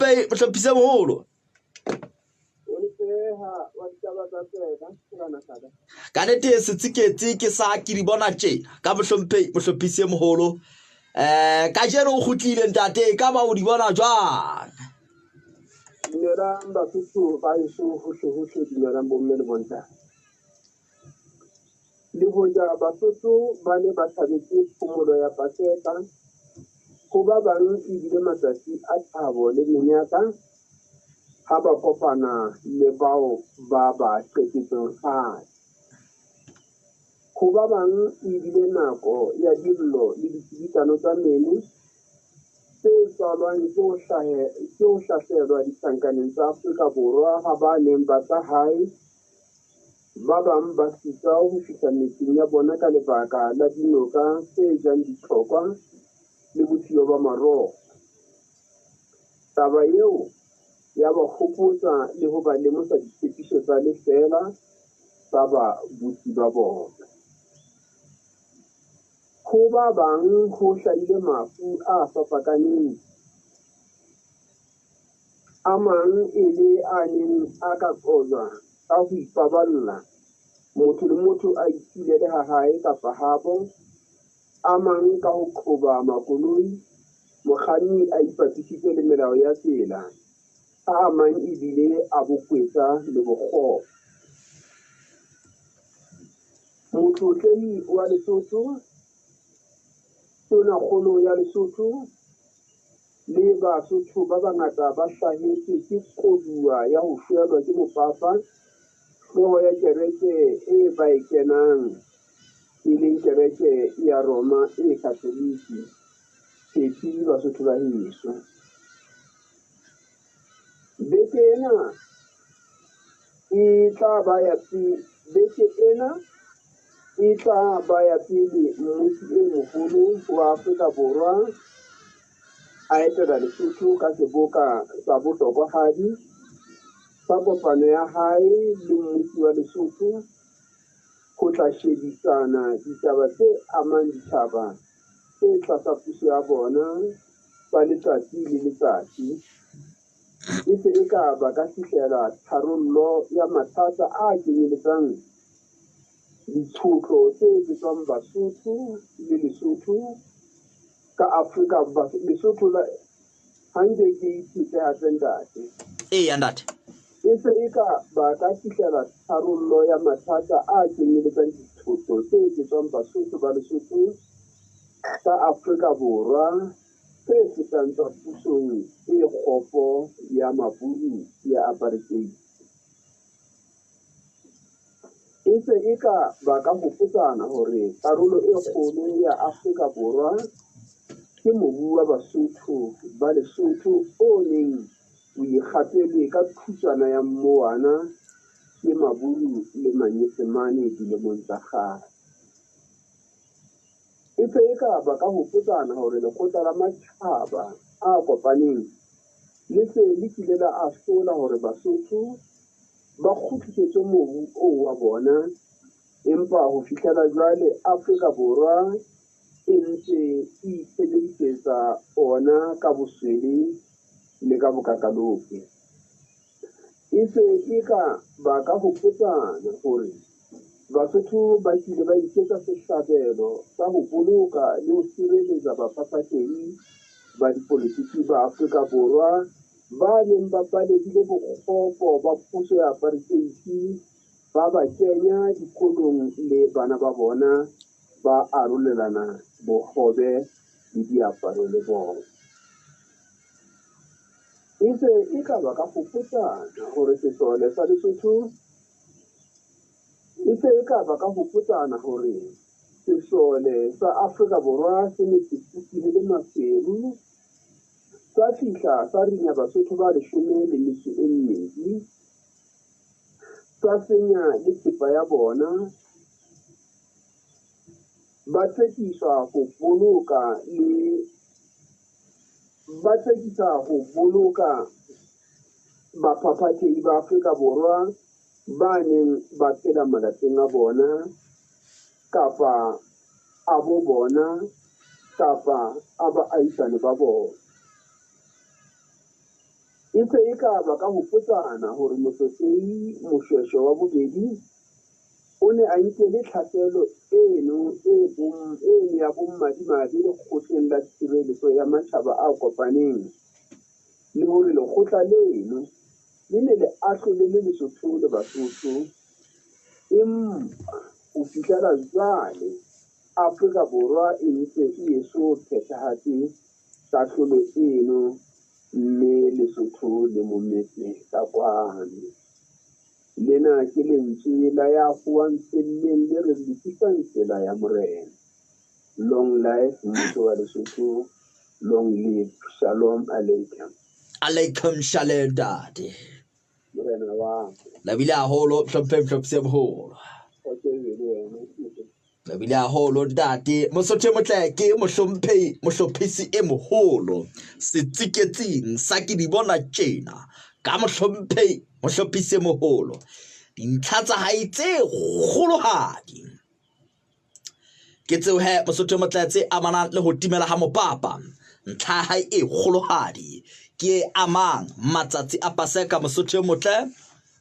Mohlomphehi mohlophise moholo. Ka nete setsiketsi ke sa ke di bona tjena ka mohlomphehi mohlophisi e moholo. Kajeno o kgutlile ntate, e ka ba o di bona jwang? Dumelang Basotho ba heso hohle hohle, dumelang bomme le bontate. Le hoja Basotho ba ne ba thabetse phomolo ya Paseka, ho ba bang e bile matsatsi a thabo le menyaka ha ba kopana le bao ba ba qetetseng kgale. Ho ba bang e bile nako ya dillo le ditsibikano tsa meno tse tswalwang ke ho hlahlelwa ditjhankaneng tsa Afrika Borwa ha ba neng ba tla hae. Ba bang ba sitwa ho fihla metseng ya bona ka lebaka la dinoka tse jang ditlhokwa le bosiyo ba marogo. Taba eo ya ba hopotsa le ho ba lemosa ditshepiso tsa lefeela tsa babusi ba bona. Ho ba bang ho hlahile mafu a fapakaneng, a mang e le a neng a ka qojwa ka ho ipaballa, motho le motho a itulele ha hae kapa habo, a mang ka ho qhoba makoloi, mokganni a ipapisitse le melao ya tsela, ha a mang e bile a bokwetsa le bokgopo. Motlotlehi wa Lesotho, Tonakgolo ya Lesotho, le Basotho ba bangata ba hlahetswe ke koduwa ya ho shwelwa ke mopapa, hlooho ya kereke e ba e kenang, e leng kereke ya Roma e Katoliki. Phephi Basotho ba heso. Beke ena e tla ba ya beke ena e tla ba ya pele mmusi e moholo wa Afrika Borwa a etela Lesotho ka seboka sa bohlokwahadi sa kopano ya hae le mmusi wa Lesotho ho tla shebisana ditaba tse amang ditjhaba tse tlasa puso ya bona tsa letsatsi le letsatsi. E se e ka ba ka fihlela tharollo ya mathata a kenyeletsang ditshotlo tse etsetswang Basotho le Lesotho ka Afrika Lesotho la ha nke ke iphetle hape ntate. Eya ntate. E se e ka ba ka fihlela tharollo ya mathata a kenyeletsang ditshotlo tse etsetswang Basotho ba Lesotho ka Afrika Borwa tse fetang tsa pusong e kgopo ya Maburu ya apartheid. E se e ka ba ka hopotsana hore karolo e kgolo ya Afrika Borwa ke mobu wa Basotho ba Lesotho o neng o ikgapelwe ka thutswana ya mmowana ke Maburu le Manyesemane dilemong tsa kgale. E se e ka ba ka hopotsana hore Lekgotla la Matjhaba a Kopaneng le se le kile la ahlola hore Basotho ba kgutlisetswe mobu oo wa bona, empa ho fihlela jwale Afrika Borwa e ntse e itshebedisetsa ona ka boswele le ka bokakalope. E se e ka ba ka hopotsana hore Basotho ba kile ba iketsa sehlabelo sa ho boloka le ho sireletsa baphaphathehi ba dipolotiki ba Afrika Borwa ba neng ba balehile bokgopo ba puso ya aparteiti ba ba kenya dikolong le bana ba bona ba arolelana bohobe le diaparo le bona. E se e ka ba ka hopotsana hore sesole sa Lesotho E se e ka ba ka hopotsana hore sesole sa Afrika Borwa se ne se futuhile Maseru, sa fihla sa rinya Basotho ba 12, sa senya le thepa ya bona, ba tsekiswa ho boloka le ba tsekisa ho boloka baphaphathehi ba Afrika Borwa ba neng ba phela malapeng a bona kapa a bo bona kapa a baahisane ba bona. E se e ka ba ka ho potsana hore Motlotlehi Moshoeshoe wa bobedi o ne a nkele tlhaselo eno e eno ya bommadimabe Lekgotleng la Tshireletso ya Matjhaba a Kopaneng le hore lekgotla leno le ne le ahlolele Lesotho le Basotho empa ho fihlela jwale Afrika Borwa e ntse e eso phethahatse kahlolo eno mme Lesotho le mometse ka kwano. Lena ke lentswe la ya howang felleng le re lokisang tsela ya Morena. Long life mmuso wa Lesotho, long live Shalom Aleikum. Aleikum shalom ntate. Morena wa Labile haholo hlomphe hlomphe boholo. Labile haholo ntate. Mosotho e motle ke mohlomphehi mohlophisi e moholo setsiketsing sa ke di bona tjena ka mohlomphehi mohlophisi e moholo. Dintlha tsa hae tse kgolohadi. Ke tseo he Mosotho e motle tse amanang le ho timela ha mopapa. Ntlha ya hae e kgolohadi ke e amang matsatsi a Paseka Mosotho e motle.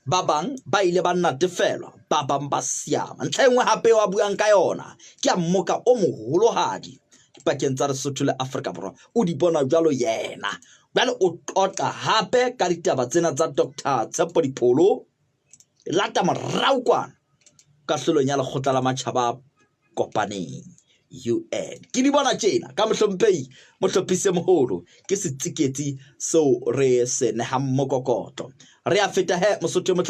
Ba bang ba ile ba natefelwa, ba bang ba siama. Ntlha e nngwe hape eo a buang ka yona ke ya mmoka o moholohadi dipakeng tsa Lesotho le Afrika Borwa. O di bona jwalo yena. Jwale o qoqa hape ka ditaba tsena tsa Doctor Tshepo Dipholo. Lata morao kwana kahlolong ya lekgotla la matjhaba a kopaneng UN. Ke di bona tjena ka mohlomphehi mohlophisi moholo ke setsiketsi seo re se nehang mokokotlo. Re a feta he Mosotho e motle.